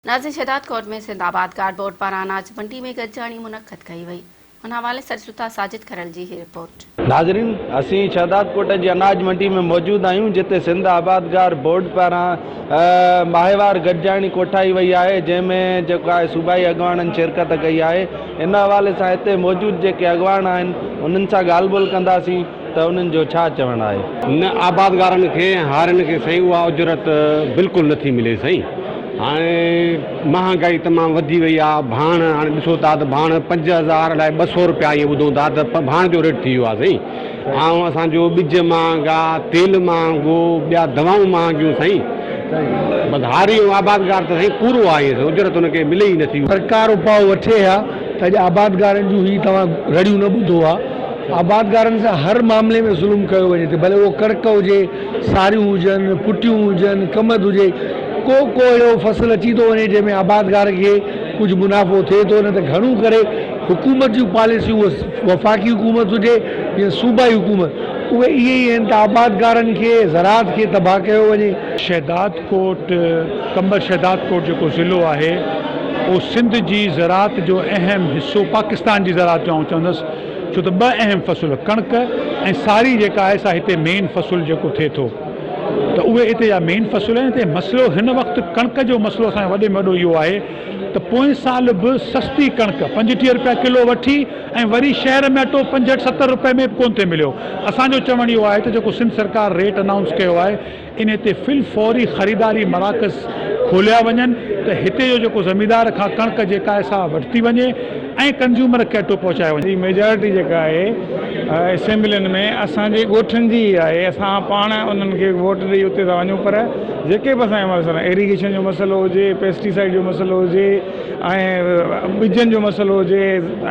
ناظم شهدادڪوٽ ۾ سنڌ آبادگار بورڊ پاران اناج منڊي ۾ گڏجاڻي منعقد ڪئي وئي. ان حوالي سان ڏسون ٿا ساجد کرل جي هي رپورٽ. ناظرين اسين شهدادڪوٽ جي اناج منڊي ۾ موجود آهيون جتي سنڌ آبادگار بورڊ پاران ماهوار گڏجاڻي ڪوٺائي وئي آهي جنهن ۾ جيڪو آهي صوبائي اڳواڻن شرڪت ڪئي آهي ان حوالي سان هتي موجود جيڪي اڳواڻ آهن انهن سان ڳالهه ٻولهه ڪنداسين. ته انهن جو ڇا چوڻ آهي. نه آبادگارن کي ۽ هارين کي سائين اها اجرت بلڪل نٿي ملي سائين هاڻي مهانگائي تمام وڌي وئي آ ڀاڻ هاڻي ڏسو ٿا ته ڀاڻ 5000 الائي 200 روپيا ائين ٻڌون ٿا ته ڀاڻ جو ريٽ ٿي ويو آ سائين ۽ اسان جو ٻج مهانگا تيل مهانگو ٻيا دوائون مهانگيون سائين بس هاري ۽ آبادگار ته سائين پورو آ ائين اجرت ان کي ملي ئي نٿي. سرڪار اپاء وٺي ها ته اڄ آبادگارن جون هي توهان رڙيون نه ٻڌو ها. آبادگارن سان هر معاملي ۾ ظلم ڪيو وڃي ٿو ڀلي اهو ڪڻڪ هجي، ساريون هجن، ڦٽيون هجن، ڪمند هجي، ڪو ڪو اهڙو فصل اچي ٿو وڃي جنهن ۾ آبادگار کي ڪجهه منافعو ٿئي ٿو نه ته گهڻو ڪري حڪومت جون پاليسيون اهي وفاقي حڪومت هجي يا صوبائي حڪومت اهي اهي ئي آهن ته آبادگارن کي زراعت کي تباهه ڪيو وڃي. شهدادڪوٽ، قمبر شهدادڪوٽ جيڪو ضلعو آهي اهو سنڌ جي زراعت جو اهم حصو پاڪستان جي زراعت جو آئون چوندس ڇو ته ٻه اهم فصل ڪڻڪ ۽ ساري جيڪا آهي سا هتي مين فصل جيڪو ٿئي ٿو ته اهي هتي جا مين فصل آهن هتي مسئلو هن وقت ڪڻڪ جو مسئلو اسان جو وڏي ۾ وڏو اهو آهي ته پوئين سال به سستي ڪڻڪ 35 روپيا ڪلو وٺي ۽ وري شهر ۾ اٽو 65 70 روپئي ۾ به ڪونه ٿي مليو اسان جو چوڻ اهو آهي ته جيڪو سنڌ سرڪار ريٽ انائونس ڪيو آهي انهي تي في الفوري خريداري مراڪز کوليا وڃن ته هتي جو جيڪو زميندار کان ڪڻڪ جيڪا آهي سا ورتي وڃي ۽ ڪنزيومر کي اٽو پهچايو وڃي. جي ميجارٽي جيڪا آهي اسيمبلين ۾ اسان جي ڳوٺن جي ئي آهي اسان پاڻ انهن کي ووٽ ڏئي اتي ٿا وڃون پر جيڪي به اسان جا مسئلا ايريگيشن جو مسئلو هجي پيسٽيسائيڊ جو مسئلو هجي ۽ ٻجن جو مسئلو هجي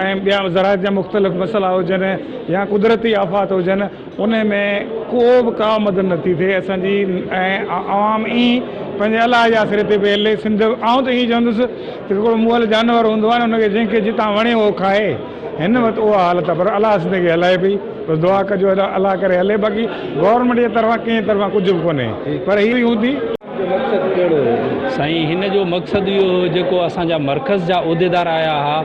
۽ ٻيا زراعت جا مختلف مسئلا هجن يا قدرتي آفات هجن انهي ۾ ڪو به ڪا مدد نه ٿي ٿئي اسان جي ۽ عوام ائين پنهنجي الله جي آسري تي پئي هلي سنڌ آئون ته ائين چوندس ته هڪڙو مئل جانور هوندو آهي نه ان کي جنهن کي جتان وڻي اهو کائي هن وقت اها حالت آهي پر الله سنڌ کي هلائي پئي بس دعا ڪجو الله ڪري هلي باقي گورنمينٽ جي طرفان ڪنهن طرفان ڪجهه به ڪونهي پر هي هوندي جو مقصد ڪهڙو هو؟ سائين هن جو مقصد اهو هو جيڪو اسان جا مرڪز جا عهديدار آيا ها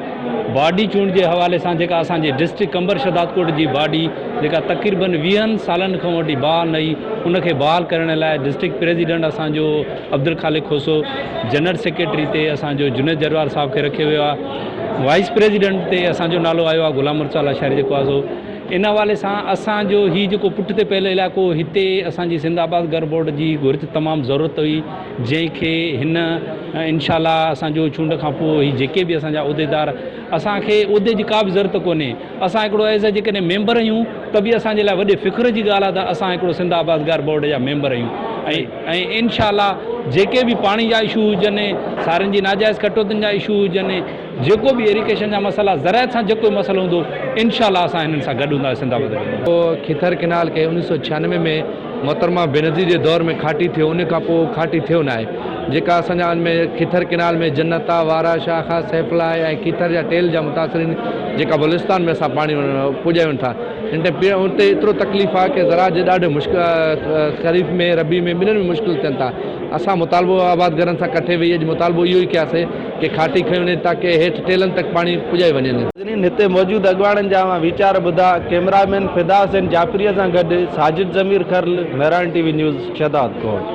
باڊي چونڊ جي حوالي سان جيڪا اسان جي ڊسٽرڪٽ قمبر شهدادڪوٽ جي باڊي جيڪا تقريبن ويهن سالن کان وٺي بحال نه هئي ان کي بحال ڪرڻ لاء ڊسٽرڪٽ پريزيڊنٽ اسان جو عبدالخالق کوسو جنرل سيڪريٽري تي اسان جو جنيد جروار صاحب کي رکيو ويو آهي وائيس پريزيڊنٽ تي اسان جو نالو آيو آهي غلام مرتضيٰ لاشاري جيڪو آهي سو ان حوالي سان اسان جو هي جيڪو پٺتي پيل علائقو هو هتي اسان جي سنڌ آباد گهر بورڊ جي گهرج تمام ضرورت هئي جنهن کي هن انشاء الله اسان جو چونڊ کان پوء هي جيڪي به اسان جا عهديدار اسان کي عهدي جي ڪا به ضرورت ڪونهي اسان هڪڙو ايز اي جيڪڏهن ميمبر آهيون ته به اسان جي لاء وڏي فخر جي ڳالهه آهي ته اسان هڪڙو سنڌ آبادگار بورڊ جا ميمبر آهيون ۽ ۽ انشاء الله جيڪي به پاڻي جا اشو هجن سارين جي ناجائز ڪٽوتين جا اشو هجن جيڪو به ايريگيشن جا مسئلا زراعت سان جيڪو به مسئلو هوندو انشاء الله اسان هنن سان گڏ هونداسين سنڌ آباد ۾. کيٿر ڪئنال کي 1996 ۾ محترمه بينظير جي دور ۾ کاٽي ٿيو ان کان پوء کاٽي ٿيو ناهي جيڪا اسان جا ان ۾ کيٿر ڪئنال ۾ جنتا وارا شاخ سيفلائي ۽ کيٿر جا ٽيل جا متاثرين جيڪا بلوچستان ۾ اسان پاڻي پڄايون ٿا ان ٽائيم پيئڻ اتي ايترو تڪليف آهي ڪي زراعت جي ڏاڍي مشڪل خريف ۾ ربيع ۾ ٻنهن ۾ مشڪل ٿين ٿا اسان مطالبو آبادگارن سان ڪٺي ويهي اڄ مطالبو اهو ئي ڪياسي ڪي کاٽي کنئي وڃي تاڪه هيٺ ٽيلن تڪ پاڻي پڄائي وڃي. ناظرين هتي موجود اڳواڻن جا اوهان ويچار ٻڌا، ڪئميرا مين فدا حسين جعفريء سان گڏ Sajid Zamir Kharal, Mehran T V news, Shahdadkot.